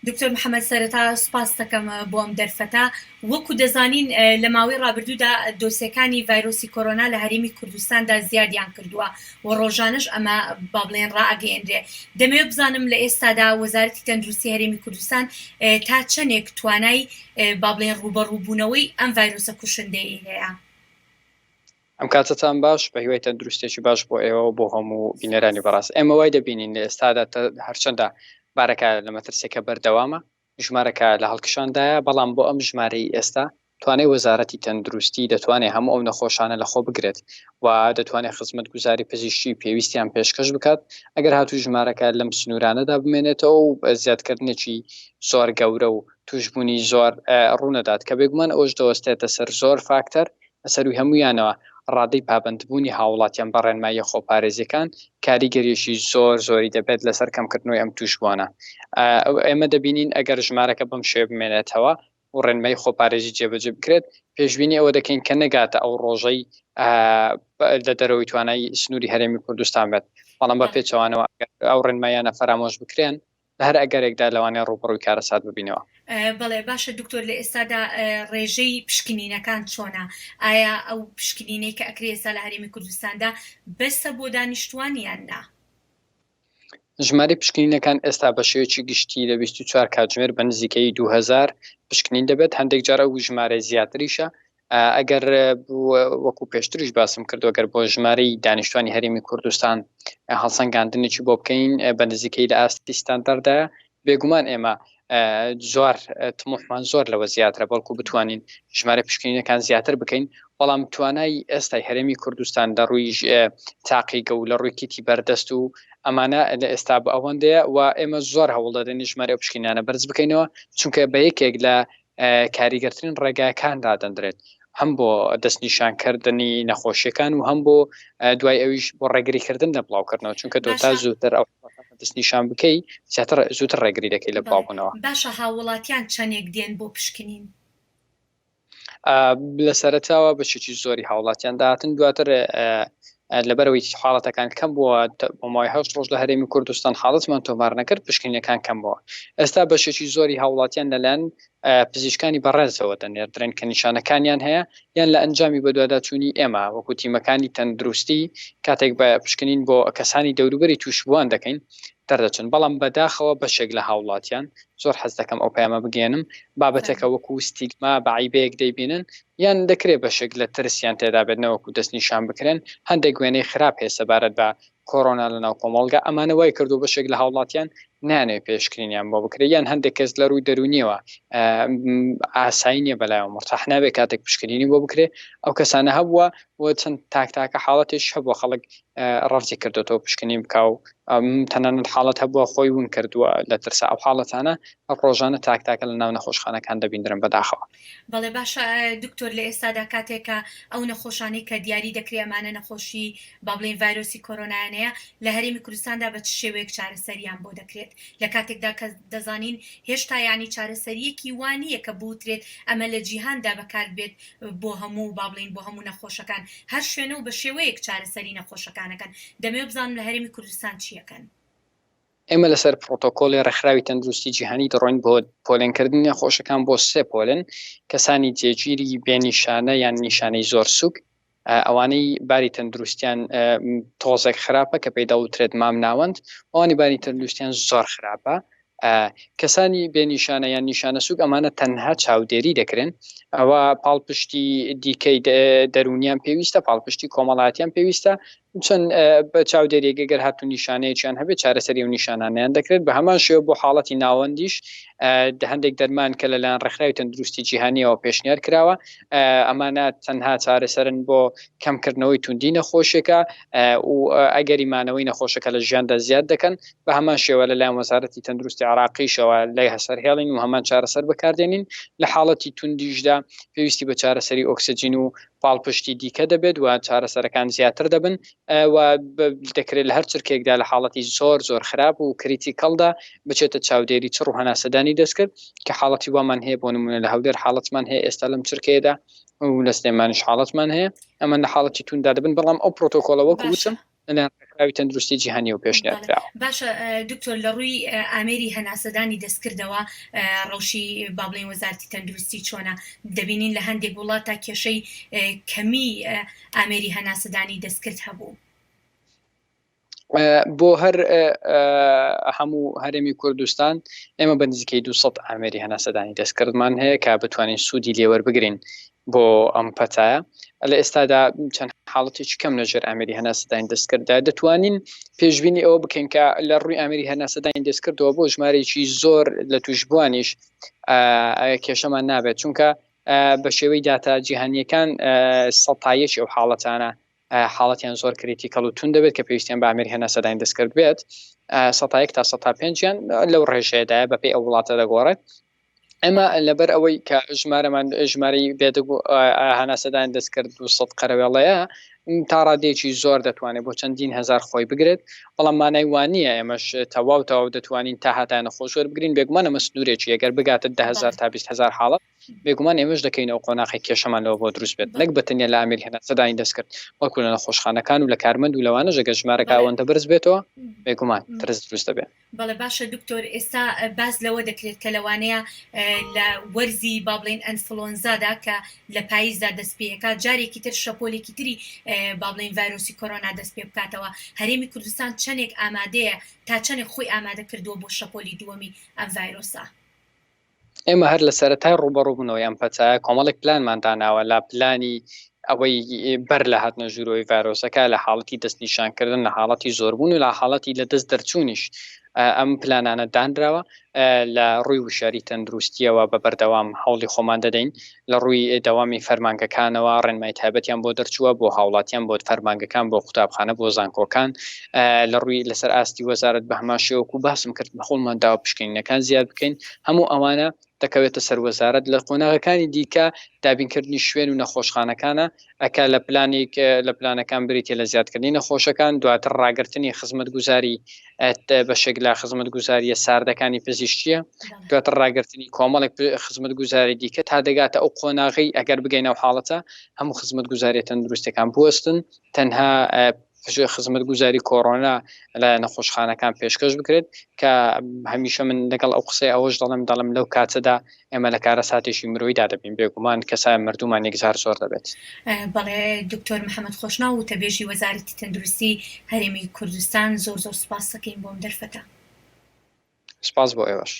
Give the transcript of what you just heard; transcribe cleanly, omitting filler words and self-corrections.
دکتۆر محەمەد سەرەتا سوپاست دەکەم بۆ ئەم دەرفەتە. وەکو دەزانین لە ماوەی ڕابردوودا دۆسێکانی ڤایرۆسی کۆرۆنا لە هەرێمی کوردستاندا زیادیان کردووە و ڕۆژانەش ئەمە با بڵێن ڕائەگەیەنرێ. دەمەوێت بزانم لە ئێستادا وەزارەتی تەندروستی هەرێمی کوردستان تا چەندێک توانای با بڵێن ڕووبەڕووبوونەوەی ئەم ڤایرۆسە کوشندەیەی هەیە؟ ئەم کاتەتان باش بە هیوای تەندروستێکی باش بۆ ئێوە و بۆ هەموو بینەرانی بەڕاست ئێمە وای دەبینین لە ئێستادا هەرچەندە بارەکە لە مەترسیەکە بەردەوامە ژمارەکە لە هەڵکشاندایە بەڵام بۆ ئەم ژمارەی ئێستا توانای وەزارەتی تەندروستی دەتوانێت هەموو ئەو نەخۆشانە لەخۆ بگرێت و دەتوانێت خزمەتگوزاری پزیشکی پێویستیان پێشکەش بکات ئەگەر هاتوو ژمارەکە لەم سنوورانەدا بمێنێتەوە و زیادکردنێکی زۆر گەورە و توشبوونی زۆر ڕوونەدات کە بێگومان ئەوش دەوەستێتە سەر زۆر فاکتەر لە سەرووی هەموویانەوە ڕادەی پابەندبوونی هاووڵاتیان بە ڕێنماییە خۆپارێزییەکان کاریگەریی زۆر زۆری دەبێت لەسەر کەمکردنەوەی ئەم تووشبووانە. ئێمە دەبینین ئەگەر ژمارەکە بەم شێوە بمێنێتەوە و ڕێنمایی خۆپارێزی جێبەجێ بکرێت، پێشبینی ئەوە دەکەین کە نەگاتە ئەو ڕۆژەی لە دەرەوەی توانای سنووری هەرێمی کوردستان بێت. بەڵام بە پێچەوانەوە ئەگەر ئەو ڕێنماییانە فەرامۆش بکرێن، لە هەر ئەگەرێکدا لەوانەیە ڕووبەڕووی کارەسات ببینەوە. بەڵێ باشە دکتۆر لە ئێستادا ڕێژەی پشکنینەکان چۆنە؟ ئایا ئەو پشکنینەی کە ئەکرێ ئێستا لە هەرێمی کوردستاندا بەسە بۆ دانیشتوان یان نا؟ ژمارەی پشکنینەکان ئێستا بە شێوەیەکی گشتی لە 24 کاتژمێر بە نزیکەیی 2000 پشکنین دەبێت، هەندێک جار ئەو ژمارەیە زیاتریشە، ئەگەر وەکو پێشتریش باسم کردو گەر بۆ ژمارەی دانیشتوانی هەرێمی کوردستان هەڵسەنگاندنێکی بۆ بکەین بە نزیکەی لە ئاستی ستانداردایە بێگومان ئێمە زۆر تموحمان زۆر لەوە زیاترە بەڵکو بتوانین ژمارە پشکنینەکان زیاتر بکەین بەڵام توانای ئێستای هەرێمی کوردستان لە ڕووی تاقیگە و لە ڕووی کیتی بەردەست و ئەمانە لە ئێستا بە ئەوەندەیە و ئێمە زۆر هەوڵ دەدەین ژمارە پشکینانە بەرز بکەینەوە چونکە بە یەکێک لە کاریگەرترین ڕێگاکان دادەندرێت هەم بۆ دەستنیشانکردنی نەخۆشیەکان و هەم بۆ دوای ئەویش بۆ ڕێگریکردن لە بڵاوکردنەوە چونکە تۆ تا زووتر ئەو دەستنیشان بکەی زیاتر زووتر ڕێگری دەکەی لە بڵاوبوونەوە. باشە هاووڵاتیان چەندێک دێن بۆ پشکنین؟ لە سەرەتاوە بەشێکی زۆری هاوڵاتیان داهاتن دواتر لەبەرەوەی حاڵەتەکان کەم بووە بۆ ماوەی هەشت ڕۆژ لە هەرێمی کوردستان حاڵەتمان تۆمار نەکرد پشکنینەکان کەم بووە ئێستا بەشێکی زۆری هاوڵاتیان لەلایەن پزیشکانی بەڕێزەوە دەنێردرێن کە نیشانەکانیان هەیە یان لە ئەنجامی بەدواداچوونی ئێمە وەکو تیمەکانی تەندروستی کاتێک بە پشکنین بۆ کەسانی دەوروبەری تووشبووان دەکەین دەردەچن بەڵام بەداخەوە بەشێک لە هاوڵاتیان زۆر حەز دەکەم ئەو پەیامە بگەیەنم بابەتەکە وەکو ستیگما بە عیبەیەک دەیبینن یان دەکرێت بەشێک لە ترسیان تێدا بێت نەوەکو دەستنیشان بکرێن هەندێک وێنەی خراپ هەیە سەبارەت بە کۆرۆنا لەناو کۆمەڵگا ئەمانە وای کردو بەشێک لە هاوڵاتیان نانەوێت پێشکرینیان بۆ بکرێت یان هەندێک کەس لە ڕووی دەرونیەوە ئاسایی نییە بەلایەوە مرتاح نابێت کاتێک پشکنینی بۆ بکرێت ئەو کەسانە هەبووە و چەند تاک تاکە حاڵەتێش هەبووە خەڵک ڕەفزی کردوێتەوە پشکنین بکە و تەنانەت حاڵەت هەبووە خۆی ون کردووە لە ترسا ئەو حاڵەتانە ڕۆژانە تاک تاکە لە ناو نەخۆشخانەکان دەبیندرن بەداخەوە. بەڵێ باشە دکتۆر لە ئێستادا کاتێک کە ئەو نەخۆشانەی کە دیاری دەکرێ ئەمانە نەخۆشی با بڵێین ڤایرۆسی کۆرۆنایان هەیە لە هەرێمی کوردستاندا بە چ شێوەیەک چارەسەریان بۆ دەکرێت لە کاتێکدا کە دەزانین هێشتا یانی چارەسەریەکی وا نییە کە بوترێت ئەمە لە جیهاندا بەکاربێت بۆ هەموو با بڵێین بۆ هەموو نەخۆشەکان هەر شوێنە و بە شێوەیەک چارەسەری نەخۆشەکان ئەکەن دەمەوێت بزانم لە هەرێمی کوردستان چی ئەکەن؟ ئێمە لەسەر پرۆتۆکۆلی ڕێکخراوی تەندروستی جیهانی دەڕۆین بۆ پۆلێنکردنی نەخۆشەکان بۆ سێ پۆلن، کەسانی جێگیری بێ نیشانە یان نیشانەی زۆر سوک، ئەوانەی باری تەندروستیان تۆزێک خراپە کە پێی دەوترێت مام ناوەند، ئەوانی باری تەندروستیان زۆر خراپە کەسانی بێ نیشانە یان نیشانە سوک ئەمانە تەنها چاودێری دەکرێن ئەوە پاڵپشتی دیکەی دەرونیان پێویستە پاڵپشتی کۆمەڵاتیان پێویستە چەند بە چاودێریەک گەر هاتوو نیشانەیەکیان هەبێت چارەسەری و نیشانانیان دەکرێت بە هەمان شێوە بۆ حاڵەتی ناوەندیش هەندێک دەرمان کە لەلایەن ڕێکخراوی تەندروستی جیهانیەوە پێشنیار کراوە ئەمانە تەنها چارەسەرن بۆ کەمکردنەوەی توندی نەخۆشیەکە و ئەگەری مانەوەی نەخۆشەکە لە ژیاندا زیاد دەکەن بە هەمان شێوە لەلایەن وەزارەتی تەندروستی عراقیشەوە لە هەسەر هێڵین و هەمان چارەسەر بەکاردێنین لە حاڵەتی توندیشدا پێویستی بە چارەسەری ئۆکسجین و پاڵپشتی دیکە دەبێت و چارەسەرەکان زیاتر دەبن و دەکرێت لە هەر چرکێکدا لە حاڵەتی زۆر زۆر خراپ و critical دا بچێتە چاودێری چڕ و هەناسەدانی دەستکرد کە حاڵەتی وامان هەیە بۆ نمونە لە هەولێر حاڵەتمان هەیە ئێستا لەم چرکەیەدا و لە سلێمانیش حاڵەتمان هەیە ئەمە لە حاڵەتی توندا دەبن بەڵام ئەو پرۆتۆکۆڵە وەکو وتم. لەلایەن ڕێکخراوی تەندروستی جیهانیەوە پێشنیار بەڵێ کراوە. باشە دکتۆر لە ڕووی ئامێری هەناسەدانی دەستکردەوە ڕەوشی با بڵێین وەزارەتی تەندروستی چۆنە؟ دەبینین لە هەندێک وڵاتا کێشەی کەمی ئامێری هەناسەدانی دەستکرد هەبوو. بۆ هەر هەموو هەرێمی کوردستان ئێمە بە نزیکەی 200 ئامێری هەناسەدانی دەستکردمان هەیە کە بتوانین سوودی لێوەربگرین بۆ ئەم پەتایە لە ئێستادا چەند حاڵەتێکی کەم لەژێر ئامێری هەناسەدانی دەستکرددا دەتوانین پێشبینی ئەوە بکەین کە لە ڕووی ئامێری هەناسەدانی دەستکردەوە بۆ ژمارەیەکی زۆر لە توشبووانیش کێشەمان نابێت چونکە بە شێوەی داتا جیهانیەکان سەتایەکی ئەو حاڵەتانە حاڵەتیان زۆر critical و تون دەبێت کە پێویستیان بە ئامێری هەناسەدانی دەستکرد بێت سەتایەک تا سەتا پێنجیان لەو ڕێژەیەدایە بەپێی ئەو وڵاتە دەگۆڕێت ئێمە لەبەر ئەوەی کە ژمارەمان ژمارەی بێدەگ و هەناسەدان دەستکرد 200 قەرەوێڵەیە تا ڕادەیەکی زۆر دەتوانێت بۆ چەندین هزار خۆی بگرێت بەڵام مانای وانە ئێمەش تەواو تەواو دەتوانین تا هەتا نەخۆش وەربگرین بێگومان ئەمە سنوورێکی ئەگەر بگاتە دههزار تا 20هزار حاڵەت بێگومان ئێمەش دەکەینەوە قۆناخی کێشەمان لەوە بۆ دروست بێت نەک بە تەنیا لە ئامێری هەناسەدانی دەستکرد بەڵکو لە نەخۆشخانەکان و لە کارمەند و لەوانەش ئەگەر ژمارەکە ئەوەندە بەرز بێتەوە بێگومان ترس دروست دەبێت. بەڵێ باشە دکتۆر ئێستا باس لەوە دەکرێت کە لەوانەیە لە وەرزی با بڵێین ئەنفلۆنزادا کە لە پاییزدا دەست پێکات جارێکی تر شەپۆلێکی تری با بڵێین ڤایرۆسی کۆرۆنا دەست پێ بکاتەوە هەرێمی کوردستان چەندێک ئامادەیە تا چەندێک خۆی ئامادە کردووە بۆ شەپۆلی دووەمی ئەم ڤایرۆسە؟ ئێمە هەر لە سەرەتای ڕووبەڕووبوونەوەی ئەم پەتایە کۆمەڵێک پلانمان داناوە لە پلانی ئەوەی بەر لە هاتنە ژوورەوەی ڤایرۆسەکە لە حاڵەتی دەستنیشانکردن لە حاڵەتی زۆربوون و لە حاڵەتی لە دەست دەرچوونیش ئەم پلانانە دانراوە لە ڕووی وشیاری تەندروستیەوە بە بەردەوام هەوڵی خۆمان دەدەین لە ڕووی دەوامی فەرمانگەکانەوە ڕێنمای تایبەتیان بۆ دەرچووە بۆ هاوڵاتیان بۆ فەرمانگەکان بۆ قوتابخانە بۆ زانکۆکان لە ڕووی لەسەر ئاستی وەزارەت بە هەمان شێوەکو باسم کرد هەوڵمان داوە پشکنینەکان زیاد بکەین هەموو ئەوانە دەکەوێتە سەر وەزارەت لە قۆناغەکانی دیکە دابینکردنی شوێن و نەخۆشخانەکانە ئەکا لە پلانێک لە پلانەکان بریتە لە زیادکردنی نەخۆشەکان دواتر ڕاگرتنی خزمەتگوزاری بەشێک لە خزمەتگوزاریە ساردەکانی پزیشکیە دواتر ڕاگرتنی کۆمەڵێک خزمەتگوزاری دیکە تا دەگاتە ئەو قۆناغی ئەگەر بگەینە ئەو حاڵەتە هەموو خزمەتگوزاریە تەندروستەکان بوەستن تەنها خزمەتگوزاری کۆرۆنا لە نەخۆشخانەکان پێشکەش بکرێت کە هەمیشە من لەگەڵ ئەو قسەی ئەوەش دەڵێم دەڵم لەو کاتەدا ئێمە لە کارەساتێکی مرۆیدا دەبین بێگومان کەسای مردوومان یەکجار زۆر دەبێت. بەڵێ دکتۆر محەمەد خۆشناو وتەبێژی وەزارەتی تەندروستی هەرێمی کوردستان زۆر زۆر سوپاستەکەین بۆ ئەم دەرفەتە. سوپاس بۆ ئێوەش.